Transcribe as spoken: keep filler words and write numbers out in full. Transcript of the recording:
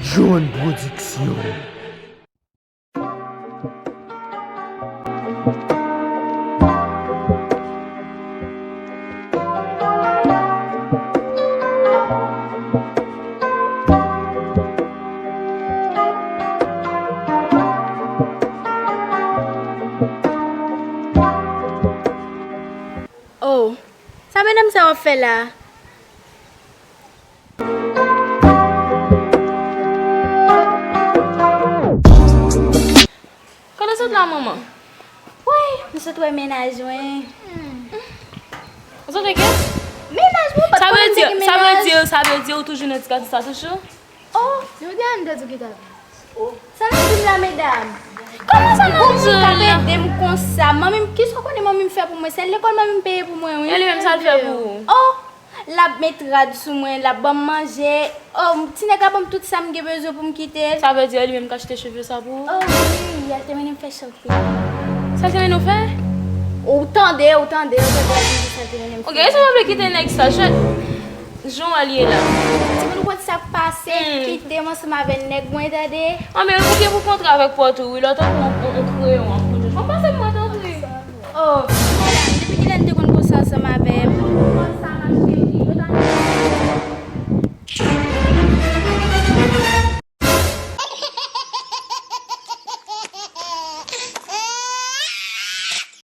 John Production. Oh, sa medam sa w ap fè la? Kote w sot la, manman? Woy, m sot wè mennaj mwen. Ou sot wè kè? Mennaj mwen, ou pa t konnen m te gen mennaj. Sa vle di, sa vle di ou toujou nan ti kati sa toujou? Oh, jodi a m te di w ki ta vle. Sa nan di m la, medam? Kòman sa nan di l la? Gon moun k ap ede m konsa. Manmi m, kisa w konnen manmi m fè pou mwen? Se lekòl manmi m peye pou mwen, wi. E li menm, sa l fè pou ou? Oh, l ap met rad sou mwen, l ap ban m manje. Oh, ti nèg la ban m tout sa m gen bezwen pou m kite l. Sa vle di e li menm k achte cheve sa pou ou? Oh, wi, y al te mennen m fè shopping. Sa l te mennen w fè? Ou tande, ou tande, ou tande, l ap di sa l te mennen m fè. Ok, e sa w vle kite nèg sa, jwèt. Jan w al ye la. Timoun, ou konn sa k pase, kite m ansanm avè nèg mwen, tande? Anben, ou gen pou kontre avèk pòt ou, wi, lè w tankou yon, yon, yon kreyon ap kontre. Fò pase mwen, tanpri. Oh, medam, depi kilè n te konn konsa ansanm avè m?